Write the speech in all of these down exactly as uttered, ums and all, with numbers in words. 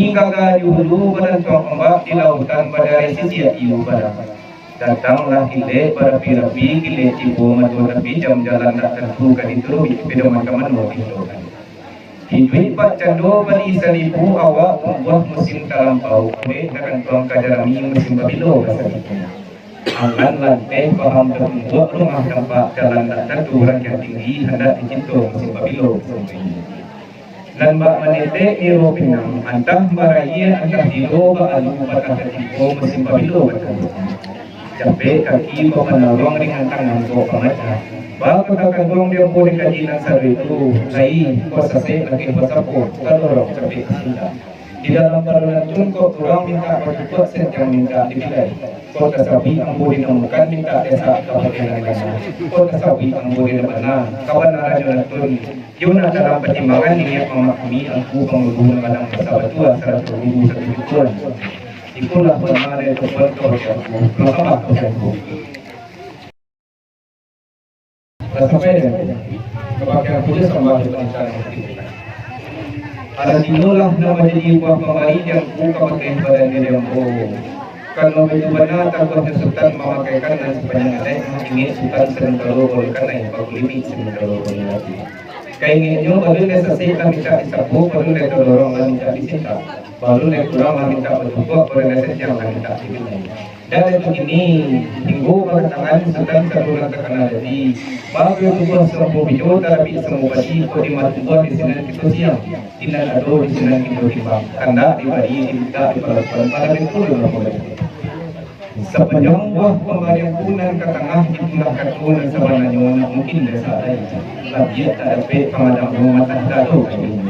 Hingga gaji hulu balantuang ombak di lautan, badarai sisiak iyu padang. Datanglah kilek barapi-rapi, kilek tibo mato tapi jam, jalan tak tantu ka dituruik, pedoman ka mano diindokan. Iduik bak cando bali saribu, awak tumbuah musim talampau, kulek tagantuang ka jarami, musim babilo basaribu. Angan lanteh paham tatumbuak, rumah tampak jalan tak tantu, ranjang tinggi handak dicinto, musim babilo basaribu. Nan bak manetek niro pinang, antah barayia antah tido, baalu patah tatibo, musim babilo batando. Capek kaki kok manaruang, ringan tangan kok pamacah. Bak kota kanduang di ambo dikaji nan sado itu, lai kok sasek lakeh basapo, tadorong capek basindak. Di dalam paralantun kok urang mintak batukuak, santiang mintak dipilai. Kok tasabuik ambo dinamokan, mintak desak ka bagian nan bana. Kok tasabuik ambo di nan bana, kabanarannyo lantun. Iyo nak dalam patimbangan, niniak mamahami angku pangulu nan gadang basa batua, sarato guru satu tujuan. Ikolah bana dari Tuhan kabake angku. Makamah kabake angku. Lah sampai den kabake angku, sambah di panitahan. Alah tinolah nan manjadi buah pambari di angku kabake badan diri ambo. Karano baitu bana taguahnyo Sutan mamakaikan nan sapanjang adaik, mangingek Sutan sadang talo oleh kanai, bakulimik sadang talo oleh lati. Ka ingeknyo, balun lai sasek lah mintak disapo, balun lai tadorong lah mintak disintak, balun lai kurang lah mintak batukuak, balun lai santiang lah mintak dipilai. Dan itu kini, tinggo bakatangan Sutan sabulan takana jadi, bagai tubuah sampo bijo, tarabik sampo padi, kok di mah tumbuah di sinan kito siang, di nan ado di sinan kito timbang, kandak dibari, dimintak, dipalakuan, pala dipulun lah pambari. Sapanjang buah pambarian tu nan ka tangah, itulah kato nan sabananyo, nak mungkin biaso lai, labiah tak dapek pamadamnyo, matah dado kainyo.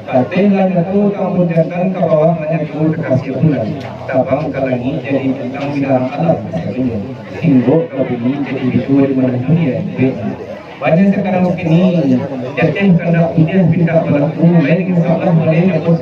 Pateh lah nyatu tambun jantan, ka bawah manyato takasih bulan, tabang ka langik jadi bintang, binarang alam kasadonyo, tinggo ka bumi jadi bijo di mano dunia iduik. Banyak sakarang kini, jateh kandak pudiah pintak balaku, lain insya Allah maleh nyo bos.